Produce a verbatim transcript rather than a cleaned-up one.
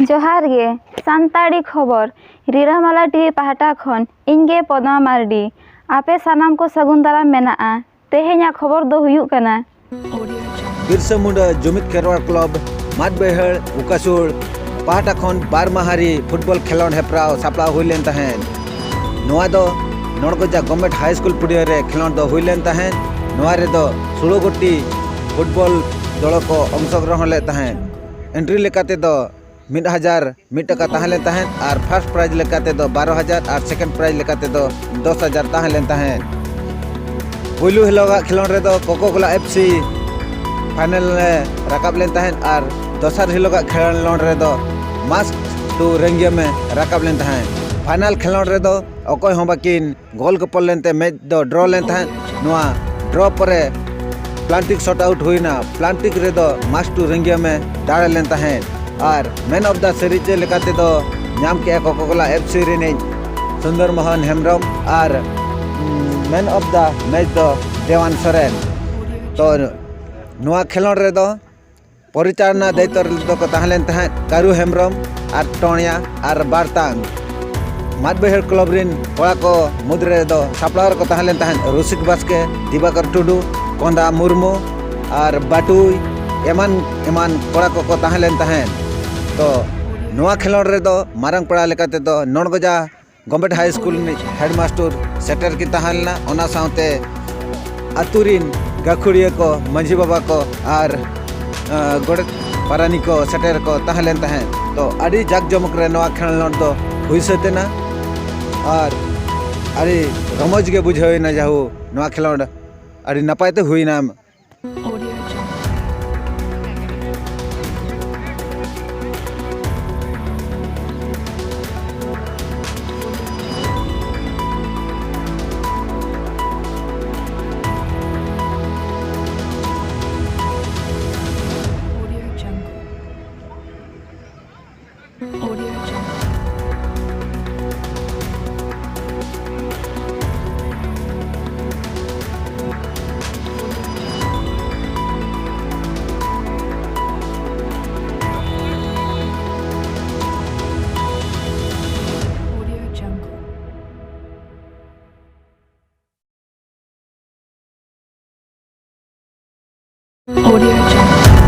ᱡᱚᱦᱟᱨ ᱜᱮ, ᱥᱟᱱᱛᱟᱲᱤ ᱠᱷᱚᱵᱚᱨ, ᱨᱤᱨᱟᱹᱢᱟᱞᱟ ᱴᱤᱵᱷᱤ ᱯᱟᱦᱴᱟ ᱠᱷᱚᱱ ᱤᱧ ᱜᱮ ᱯᱚᱫᱢᱟ ᱢᱟᱨᱰᱤ᱾ ᱟᱯᱮ ᱥᱟᱱᱟᱢ ᱠᱚ ᱥᱟᱹᱜᱩᱱ ᱫᱟᱨᱟᱢ ᱢᱮᱱᱟᱜᱼᱟ᱾ ᱛᱮᱦᱮᱧᱟᱜ ᱠᱷᱚᱵᱚᱨ ᱫᱚ ᱦᱩᱭᱩᱜ ᱠᱟᱱᱟ, ᱵᱤᱨᱥᱟ ᱢᱩᱱᱰᱟ ᱡᱩᱢᱤᱫ ᱠᱷᱮᱨᱣᱟᱲ ᱠᱞᱟᱵᱽ ᱢᱟᱫ ᱵᱟᱹᱭᱦᱟᱹᱲ ᱩᱠᱟᱥᱩᱲ ᱯᱟᱦᱴᱟ ᱠᱷᱚᱱ ᱵᱟᱨ ᱢᱟᱦᱟᱨᱤ ᱯᱷᱩᱴᱵᱚᱞ ᱠᱷᱮᱞᱳᱸᱰ ᱦᱮᱯᱨᱟᱣ ᱥᱟᱯᱲᱟᱣ ᱦᱩᱭ ᱞᱮᱱ ᱛᱟᱦᱮᱸᱫ᱾ ᱱᱚᱣᱟ ᱫᱚ ᱱᱚᱲᱜᱚᱡᱟ ᱜᱚᱵᱷᱢᱮᱱᱴ ᱦᱟᱭ ᱥᱠᱩᱞ ᱯᱩᱰᱤᱭᱟᱹ ᱨᱮ ᱠᱷᱮᱞᱳᱸᱰ ᱫᱚ ᱦᱩᱭ ᱞᱮᱱ ᱛᱟᱦᱮᱸᱫ᱾ ᱱᱚᱣᱟ ᱨᱮᱫᱚ ᱥᱳᱞᱳ ᱜᱚᱴᱤ ᱯᱷᱩᱴᱵᱚᱞ ᱫᱚᱞ ᱠᱚ ᱚᱝᱥᱚᱜᱨᱚᱦᱚᱱ ᱞᱮᱫ ᱛᱟᱦᱮᱸᱫ᱾ ᱮᱱᱴᱨᱤ ᱞᱮᱠᱟ ᱛᱮᱫᱚ ᱢᱤᱫ ᱦᱟᱡᱟᱨ ᱢᱤᱫ ᱴᱟᱠᱟ ᱛᱟᱦᱮᱸ ᱞᱮᱱ ᱛᱟᱦᱮᱸᱫ ᱟᱨ ᱯᱷᱟᱨᱥᱴ ᱯᱨᱟᱭᱤᱡᱽ ᱞᱮᱠᱟ ᱛᱮᱫᱚ ᱵᱟᱨᱚ ᱦᱟᱡᱟᱨ ᱟᱨ ᱥᱮᱠᱮᱱᱰ ᱯᱨᱟᱭᱤᱡᱽ ᱞᱮᱠᱟ ᱛᱮᱫᱚ ᱫᱚᱥ ᱦᱟᱡᱟᱨ ᱛᱟᱦᱮᱸ ᱞᱮᱱ ᱛᱟᱦᱮᱸᱫ᱾ ᱯᱩᱭᱞᱩ ᱦᱤᱞᱳᱜᱟᱜ ᱠᱷᱮᱞᱳᱸᱰ ᱨᱮᱫᱚ ᱠᱳᱠᱳ ᱠᱳᱞᱟ ᱮᱯᱷ ᱥᱤ ᱯᱷᱟᱭᱱᱮᱞ ᱮ ᱨᱟᱠᱟᱵ ᱞᱮᱱ ᱛᱟᱦᱮᱸᱫ ᱟᱨ ᱫᱚᱥᱟᱨ ᱦᱤᱞᱳᱜᱟᱜ ᱠᱷᱮᱞᱳᱸᱰ ᱨᱮᱫᱚ ᱢᱟᱥᱠ ᱴᱩ ᱨᱮᱝᱜᱤᱭᱟᱢ ᱮ ᱨᱟᱠᱟᱵ ᱞᱮᱱ ᱛᱟᱦᱮᱸᱫ᱾ ᱯᱷᱟᱭᱱᱟᱞ ᱠᱷᱮᱞᱳᱸᱰ ᱨᱮᱫᱚ ᱚᱠᱚᱭ ᱦᱚᱸ ᱵᱟᱹᱠᱤᱱ ᱜᱳᱞ ᱠᱤᱯᱟᱨ ᱞᱮᱱᱛᱮ ᱢᱮᱪ ᱫᱚ ᱰᱨᱚ ᱞᱮᱱ ᱛᱟᱦᱮᱸᱫ᱾ ᱱᱚᱣᱟ ᱰᱨᱚ ᱯᱚᱨᱮ ᱯᱞᱟᱱᱴᱤᱠ ᱥᱚᱴ ᱟᱣᱩᱴ ᱦᱩᱭᱱᱟ᱾ ᱯᱞᱟᱱᱴᱤᱠ ᱨᱮᱫᱚ ᱢᱟᱥᱠ ᱴᱩ ᱨᱮᱝᱜᱤᱭᱟᱢ ᱮ ᱫᱟᱲᱮ ᱞᱮᱱ ᱛᱟᱦᱮᱸᱫ ᱟᱨ ᱢᱮᱱ ᱚᱯᱷ ᱫᱟ ᱥᱤᱨᱤᱡᱽ ᱞᱮᱠᱟ ᱛᱮᱫᱚ ᱧᱟᱢ ᱠᱮᱜᱼᱟ ᱠᱳᱠᱳ ᱠᱳᱞᱟ ᱮᱯᱷ ᱥᱤ ᱨᱤᱱᱤᱡ ᱥᱩᱱᱫᱚᱨ ᱢᱳᱦᱚᱱ ᱦᱮᱢᱵᱨᱚᱢ ᱟᱨ ᱢᱮᱱ ᱚᱯᱷ ᱫᱟ ᱢᱮᱪ ᱫᱚ ᱫᱮᱣᱟᱱ ᱥᱚᱨᱮᱱ᱾ ᱛᱚ ᱱᱚᱣᱟ ᱠᱷᱮᱞᱳᱸᱰ ᱨᱮᱫᱚ ᱯᱚᱨᱤᱪᱟᱞᱚᱱᱟ ᱫᱟᱭᱤᱛᱛᱚ ᱨᱮᱫᱚ ᱠᱚ ᱛᱟᱦᱮᱸ ᱞᱮᱱ ᱛᱟᱦᱮᱸᱫ ᱠᱟᱹᱨᱩ ᱦᱮᱢᱵᱨᱚᱢ ᱟᱨ ᱴᱚᱬᱭᱟ ᱟᱨ ᱵᱟᱨᱛᱟᱝ᱾ ᱢᱟᱫ ᱵᱟᱹᱭᱦᱟᱹᱲ ᱠᱞᱟᱵᱽ ᱨᱤᱱ ᱠᱚᱲᱟ ᱠᱚ ᱢᱩᱫᱽ ᱨᱮᱫᱚ ᱥᱟᱯᱲᱟᱣ ᱨᱮᱠᱚ ᱛᱟᱦᱮᱸ ᱞᱮᱱ ᱛᱟᱦᱮᱸᱫ ᱨᱩᱥᱤᱠ ᱵᱟᱥᱠᱮ, ᱫᱤᱵᱟᱠᱚᱨ ᱴᱩᱰᱩ, ᱠᱚᱸᱫᱟ ᱢᱩᱨᱢᱩ ᱟᱨ ᱵᱟᱴᱩᱭ, ᱮᱢᱟᱱ ᱮᱢᱟᱱ ᱠᱚᱲᱟ ᱠᱚᱠᱚ ᱛᱟᱦᱮᱸ ᱞᱮᱱ ᱛᱟᱦᱮᱸᱫ᱾ ᱛᱚ ᱱᱚᱣᱟ ᱠᱷᱮᱞᱳᱸᱰ ᱨᱮᱫᱚ ᱢᱟᱨᱟᱝ ᱯᱮᱲᱟ ᱞᱮᱠᱟ ᱛᱮᱫᱚ ᱱᱚᱲᱜᱚᱡᱟ ᱜᱚᱵᱷᱢᱮᱱᱴ ᱦᱟᱭ ᱥᱠᱩᱞ ᱨᱤᱱᱤᱡ ᱦᱮᱰᱢᱟᱥᱴᱚᱨ ᱥᱮᱴᱮᱨ ᱠᱤᱱ ᱛᱟᱦᱮᱸ ᱞᱮᱱᱟ᱾ ᱚᱱᱟ ᱥᱟᱶᱛᱮ ᱟᱹᱛᱩ ᱨᱤᱱ ᱜᱟᱹᱠᱷᱩᱲᱤᱭᱟᱹ ᱠᱚ, ᱢᱟᱹᱡᱷᱤ ᱵᱟᱵᱟ ᱠᱚ ᱟᱨ, ᱟᱸ, ᱜᱚᱰᱮᱛ ᱯᱟᱨᱟᱱᱤᱠ ᱠᱚ ᱥᱮᱴᱮᱨ ᱠᱚ ᱛᱟᱦᱮᱸ ᱞᱮᱱ ᱛᱟᱦᱮᱸᱫ᱾ ᱛᱚ ᱟᱹᱰᱤ ᱡᱟᱠ ᱡᱚᱢᱚᱠ ᱨᱮ ᱱᱚᱣᱟ ᱠᱷᱮᱞᱳᱸᱰ ᱫᱚ ᱦᱩᱭ ᱥᱟᱹᱛ ᱮᱱᱟ ᱟᱨ ᱟᱹᱰᱤ ᱨᱚᱢᱚᱡᱽ ᱜᱮ ᱵᱩᱡᱷᱟᱹᱣ ᱮᱱᱟ᱾ ᱡᱟᱦᱳ, ᱱᱚᱣᱟ ᱠᱷᱮᱞᱳᱸᱰ ᱟᱹᱰᱤ ᱱᱟᱯᱟᱭ ᱛᱮ ᱦᱩᱭᱱᱟ᱾ Audio Jungle.